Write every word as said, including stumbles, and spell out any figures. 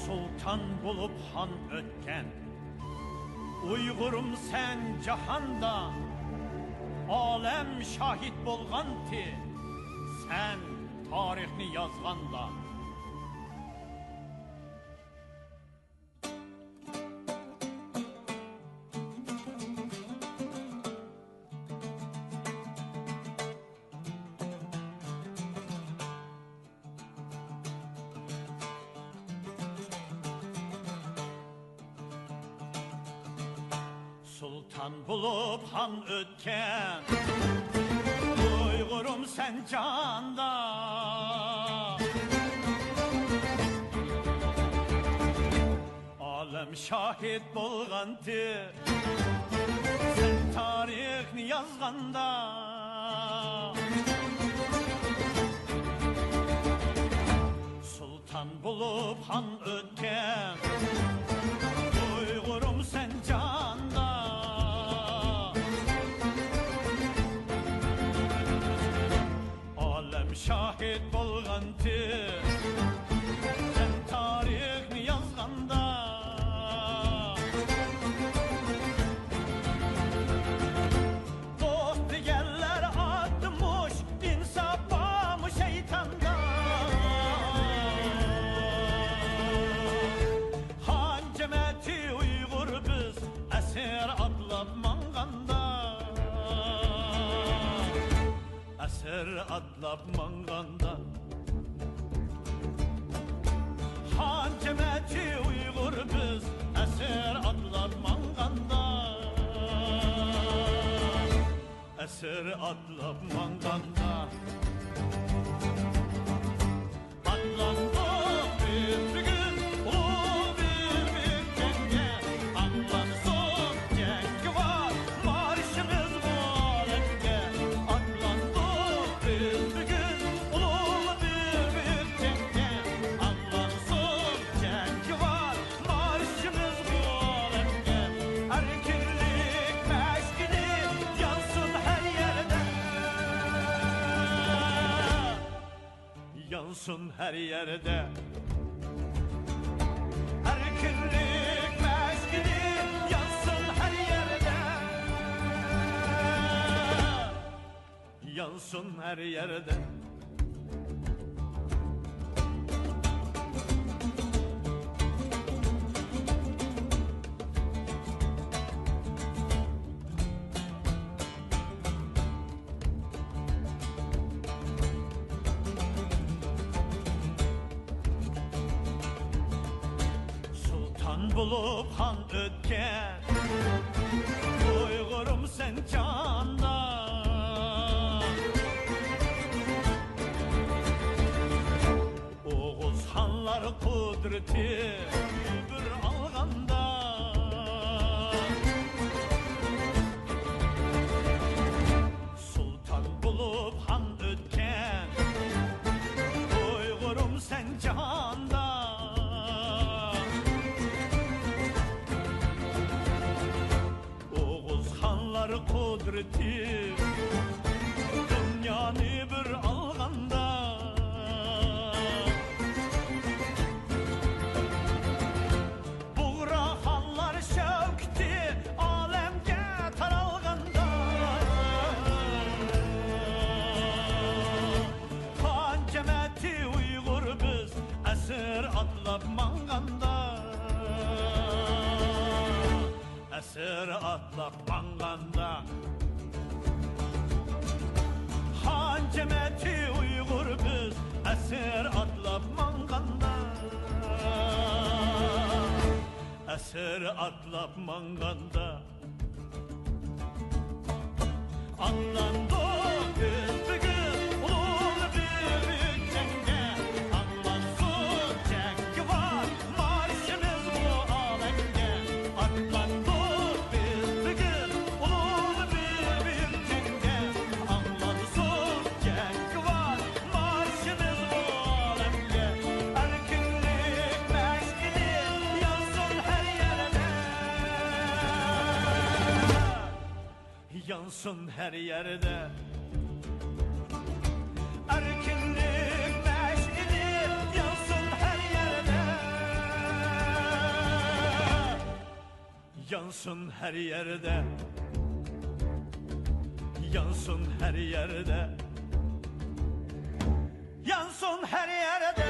سۇلتان بولۇپ خان ئۆتكەن، ئۇيغۇرۇم سەن جاھاندا، ئالەم شاھىت بولغانتى، سەن تارىخنى يازغاندا. سۇلتان بولۇپ خان ئۆتكەن، ئۇيغۇرۇم سەن جاندا. ئالەم شاھىت بولغانتى، سەن تارىخنى يازغاندا. سۇلتان بولۇپ خان ئۆتكەن، ئۇيغۇرۇم سەن جاندا. ئالەم شاھىت بولغانتى، سەن تارىخنى يازغاندا. دوست دېگەنلەر ئاتمىش، ئىنساپ بارمۇ شەيتاندا؟ خان جەمەتى ئۇيغۇر بىز، ئەسىر ئاتلاپ ماڭغاندا. ئەسىر ئاتلاپ ماڭغاندا، خان جەمەتى ئۇيغۇر بىز، ئەسىر ئاتلاپ ماڭغاندا، ئەسىر ئاتلاپ ماڭغاندا. ئاتلاندۇق بىز بۈگۈن ئۇلۇغ بىر بۈگۈنگە، ئاڭلانسۇن جەڭگىۋار مارشىمىز بۇ ئالەمگە. ئاتلاندۇق بىز بۈگۈن ئۇلۇغ بىر بۈگۈنگە، ئاڭلانسۇن جەڭگىۋار مارشىمىز بۇ ئالەمگە. ئەركىنلىك مەشئىلى يانسۇن ھەر يەردە. يانسۇن ھەر يەردە. ئەركىنلىك مەشئىلى يانسۇن ھەر يەردە. يانسۇن ھەر يەردە. سۇلتان بولۇپ خان ئۆتكەن، ئۇيغۇرۇم سەن جاندا. ئوغۇز خانلار قۇدرىتى بىر ئالغاندا، سۇلتان بولۇپ خان ئۆتكەن، ئۇيغۇرۇم سەن جاھاندا. ئوغۇز خانلار قۇدرىتى دۇنيانى بىر ئالغاندا، بۇغرا خانلار شەۋكىتى ئالەمگە تارالغاندا، خان جەمەتى ئۇيغۇر بىز ئەسىر ئاتلاپ ماڭغاندا، ئەسىر ئاتلاپ ماڭغاندا، خان جەمەتى ئۇيغۇر بىز ئەسىر ئاتلاپ ماڭغاندا، ئەسىر ئاتلاپ ماڭغاندا. ئاتلاندۇق بىز بۈگۈن ئۇلۇغ بىر بۈگۈنگە، ئاڭلانسۇن جەڭگىۋار مارشىمىز بۇ ئالەمگە. ئاتلاندۇق بىز بۈگۈن ئۇلۇغ بىر بۈگۈنگە، ئاڭلانسۇن جەڭگىۋار مارشىمىز بۇ ئالەمگە. ئەركىنلىك مەشئىلى يانسۇن ھەر يەردە. يانسۇن ھەر يەردە. ئەركىنلىك مەشئىلى يانسۇن ھەر يەردە. يانسۇن ھەر يەردە، يانسۇن ھەر يەردە، يانسۇن ھەر يەردە.